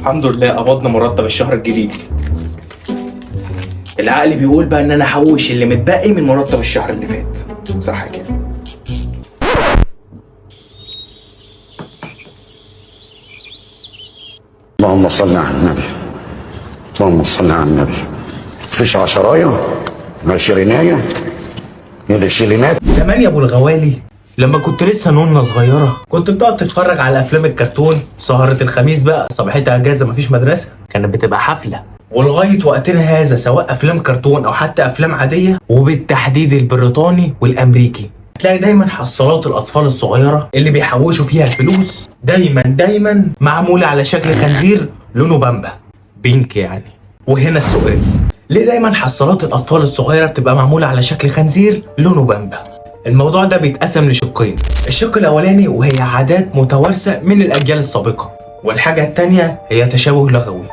الحمد لله قبضنا مرتب الشهر الجديد. العقل بيقول بقى ان انا احوش اللي متبقي من مرتب الشهر اللي فات، صح كده؟ اللهم صل على النبي، اللهم صل على النبي. فيش عشراية، عشريناية، يا شيلينات. زمان يا ابو الغوالي لما كنت لسه نونه صغيرة كنت بتقعد تتفرج على افلام الكرتون سهره الخميس بقى، صباحيتها اجازه مفيش مدرسه، كانت بتبقى حفلة. ولغاية وقتنا هذا سواء افلام كرتون او حتى افلام عادية، وبالتحديد البريطاني والامريكي، تلاقي دايما حصالات الاطفال الصغيرة اللي بيحوشوا فيها الفلوس دايما دايما معمولة على شكل خنزير لونه بامبا، pink يعني. وهنا السؤال، ليه دايما حصالات الاطفال الصغيرة بتبقى معمولة على شكل خنزير لونه بامبا؟ الموضوع ده بيتقسم لشقين، الشق الاولاني وهي عادات متوارثه من الاجيال السابقة، والحاجة التانية هي تشابه لغوي.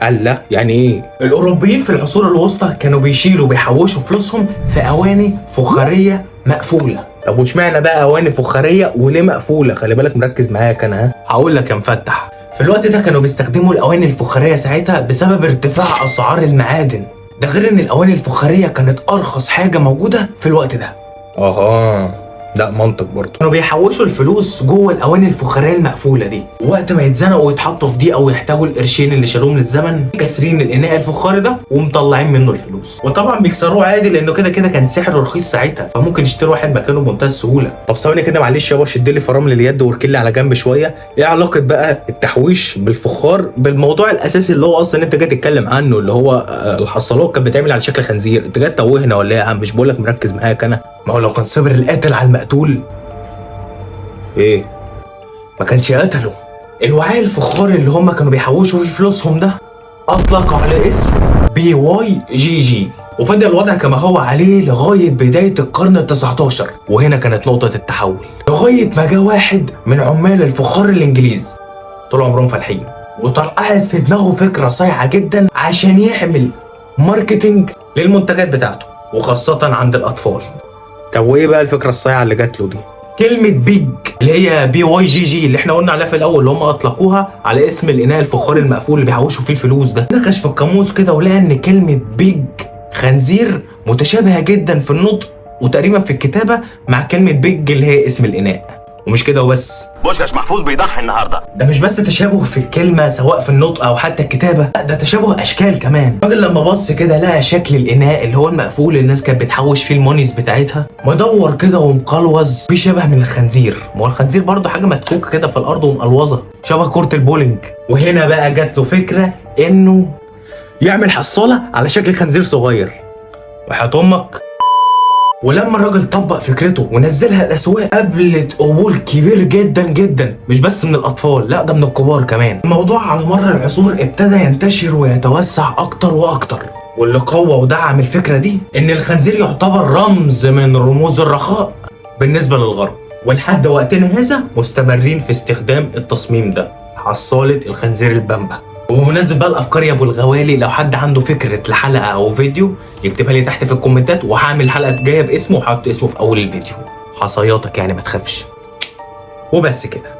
قال لا يعني ايه؟ الاوروبيين في العصور الوسطى كانوا بيشيلوا بيحوشوا فلوسهم في اواني فخاريه مقفولة. طب واشمعنى بقى اواني فخاريه وليه مقفولة؟ خلي بالك مركز معايا كان، ها هقول لك يا مفتح. في الوقت ده كانوا بيستخدموا الاواني الفخاريه ساعتها بسبب ارتفاع اسعار المعادن، ده غير ان الاواني الفخاريه كانت ارخص حاجة موجودة في الوقت ده. اها لا منطق برضه. كانوا بيحوشوا الفلوس جوه الاواني الفخاريه المقفولة دي، وقت ما يتزنقوا ويتحطوا في دي او يحتاجوا القرشين اللي شالوهم للزمن، كاسرين الاناء الفخاري ده ومطلعين منه الفلوس. وطبعا بيكسروه عادي لانه كده كده كان سعره رخيص ساعتها، فممكن يشتروا واحد مكانه بمنتهى السهولة. طب ثواني كده معلش يابا، شد لي فرامل اليد واركن لي على جنب شوية. ايه علاقة بقى التحويش بالفخار بالموضوع الاساسي اللي هو اصلا انت جاي تتكلم عنه، اللي هو الحصالات كانت بتعمل على شكل خنزير؟ انت جاي تتوهنا ولا ايه يا عم؟ مش بقول لك مركز معاك انا. ما هو لو كان صبر القاتل على المقتول ايه ما كانش قتله. الوعاء الفخاري اللي هم كانوا بيحوشوا فيه فلوسهم ده اطلقوا عليه اسم PYGG، وفضل الوضع كما هو عليه لغاية بداية القرن ال19. وهنا كانت نقطة التحول، لغاية ما جه واحد من عمال الفخار الانجليز طول عمرهم فالحين، وطرقعت في دماغه فكرة صايعة جدا عشان يعمل marketing للمنتجات بتاعته وخاصة عند الأطفال. طب وايه بقى الفكرة الصايعة اللي جات له دي؟ كلمة pig اللي هي PYGG اللي احنا قلنا عليها في الأول، اللي هم أطلقوها على اسم الإناء الفخاري المقفول اللي بيحوشوا فيه الفلوس ده، نكش في القاموس كده ولقى إن كلمة pig خنزير متشابهة جدا في النطق وتقريبا في الكتابة مع كلمة pig اللي هي اسم الإناء. ومش كده وبس، بوشكاش محفوظ بيضحي النهارده. ده مش بس تشابه في الكلمة سواء في النطق أو حتى الكتابة، لا ده تشابه أشكال كمان. الراجل لما بص كده لقى شكل الإناء اللي هو المقفول اللي الناس كانت بتحوش فيه ال monies بتاعتها مدور كده ومقلوز، في شبه من الخنزير. ما هو الخنزير برضه حاجة مدكوكة كده في الأرض ومقلوظة شبه كرة البولينج. وهنا بقى جات له فكرة إنه يعمل حصالة على شكل خنزير صغير. وحياة أمك. ولما الراجل طبق فكرته ونزلها الاسواق قابلت قبول كبير جدا جدا، مش بس من الاطفال، لا ده من الكبار كمان. الموضوع على مر العصور ابتدى ينتشر ويتوسع اكتر واكتر، واللي قوى ودعم الفكرة دي ان الخنزير يعتبر رمز من رموز الرخاء بالنسبة للغرب، ولحد وقتنا هذا مستمرين في استخدام التصميم ده، حصالة الخنزير البامبا. وبمناسبة بقى الأفكار يا أبو الغوالي، لو حد عنده فكرة لحلقة أو فيديو يكتبها لي تحت في الكومنتات، وهعمل حلقة جاية باسمه وهحط اسمه في أول الفيديو. حصياتك يعني ما تخافش. وبس كده.